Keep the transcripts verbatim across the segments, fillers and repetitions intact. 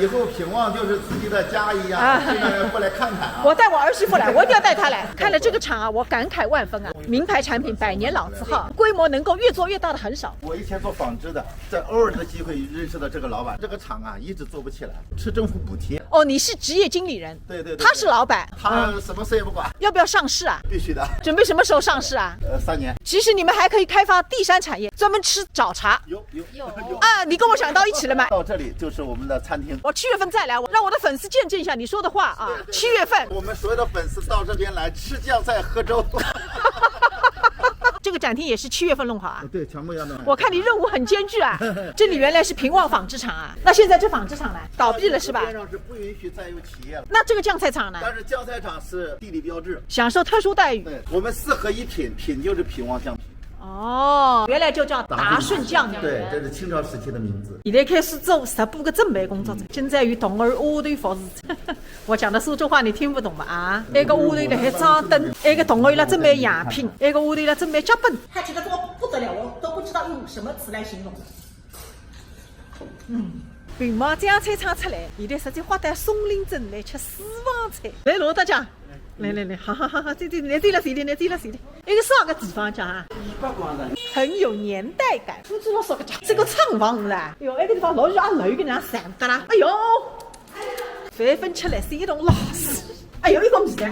以后品望就是自己的家一样，啊，经常要过来看看啊。我带我儿媳妇来，我一定要带她来。看了这个厂啊，我感慨万分啊！名牌产品，百年老字号，规模能够越做越大的很少。我以前做纺织的，在偶尔的机会认识到这个老板。这个厂啊，一直做不起来，吃政府补贴。哦，你是职业经理人，对对对，他是老板，他什么事也不管。要不要上市啊？必须的。准备什么时候上市啊？呃，三年。其实你们还可以开发第三产业，专门吃早茶。有有有。啊，你跟我想到一起了吗？到这里就是我们的餐厅。我七月份再来，我让我的粉丝见证一下你说的话啊。七月份，我们所有的粉丝到这边来吃酱菜喝粥。这个展厅也是七月份弄好啊？对，全部要弄好。我看你任务很艰巨啊！这里原来是平望纺织厂啊，那现在这纺织厂呢？倒闭了是吧？边上是不允许再有企业了。那这个酱菜厂呢？但是酱菜厂是地理标志，享受特殊待遇。对，我们四合一品，品就是平望酱品。哦，原来就叫达顺酱。对，这是清朝时期的名字。现在开始做直播个准备工作，现在有同学下头服侍。我讲的苏州话你听不懂吧？啊，那个下头辣海装灯，那个同学辣准备样品，那个下头辣准备脚本。他觉得这个不得了，我都不知道用什么词来形容。嗯，平望酱菜厂出来，现在实际花到松林镇来吃私房菜。来，罗大家，来来来，好好好好，这这来这了这里，来这了这里。一个啥个地方讲啊？很有年代感。苏州老少个讲，这个厂房是吧？哎呦，那个地方老远啊，老远个人想的啦。哎呦，饭粉吃来是一桶垃圾。哎呦，一个味道。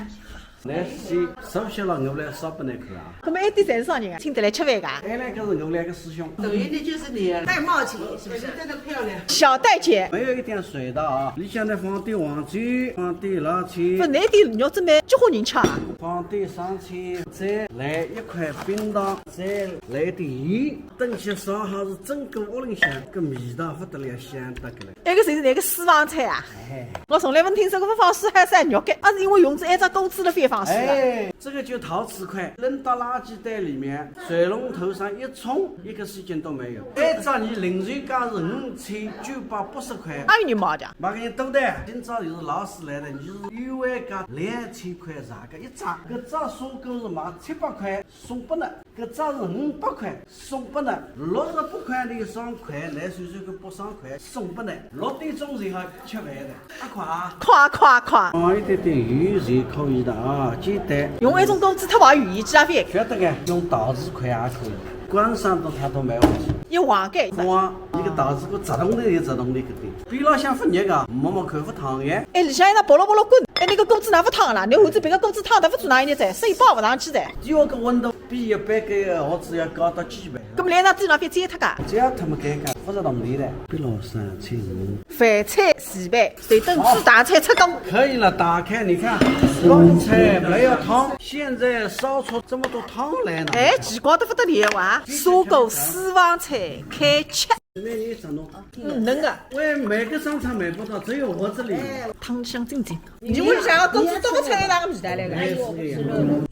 来，先首先了，我来烧拨侬看啊。那么一点侪是啥人啊？请得来吃饭个？哎，那个是我那个师兄。抖音的就是你，戴帽姐是不是？真的漂亮。小戴姐，没有一点水的啊。里向呢放点黄酒，放点辣椒。不，那点肉准备几化人吃啊？放点生抽，再来一块冰糖，再来点盐，等歇烧好是整个屋里向，搿味道不得了，香得个了。那个谁是那个私房菜啊？哎，我从来没听说过不放水还是肉个，啊是因为用这一只钩子了非放水了。哎，这个就陶瓷块，扔到垃圾袋里面，水龙头上一冲，一个事情都没有。一只你零售价是五千九百八十块。哪有人买的？买个人多的，今朝又是老师来的，你是优惠价两千块啥个一只，搿只砂锅是卖七百块送拨侬，搿只是五百块送拨侬，六十八块钿一双筷，来算算看八双筷送拨侬，六点钟就好吃饭的，啊快啊！快快快！放一点点油就可以的啊，简单。用一种钩子特别有意思啊，非？晓得个，用陶瓷块也可以，观赏的它都没问题。一横个。哇，一个陶瓷锅直动的也直动的搿点，边浪向勿热个，摸摸看勿烫个。哎，里向一只拨落拨落滚，哎，那个钩子哪勿烫啦？你换只别个钩子烫的，勿做哪一日子，所以包勿上去的。第二个温度比一般个盒子要高到几倍。那么来那地上别接它个。这样他们尴尬，勿是动力的。比老三千五。饭菜齐备，随等主打菜出锅。可以了，打开你看，酸菜没有汤，现在烧出这么多汤来呢。哎，奇怪得不得了哇！砂锅私房菜开吃。那你怎么？嗯，能个。喂，每个商场买不到，只有我这里有。汤香津津。你为啥要钩子多出来那个味道来了？哎，是这样。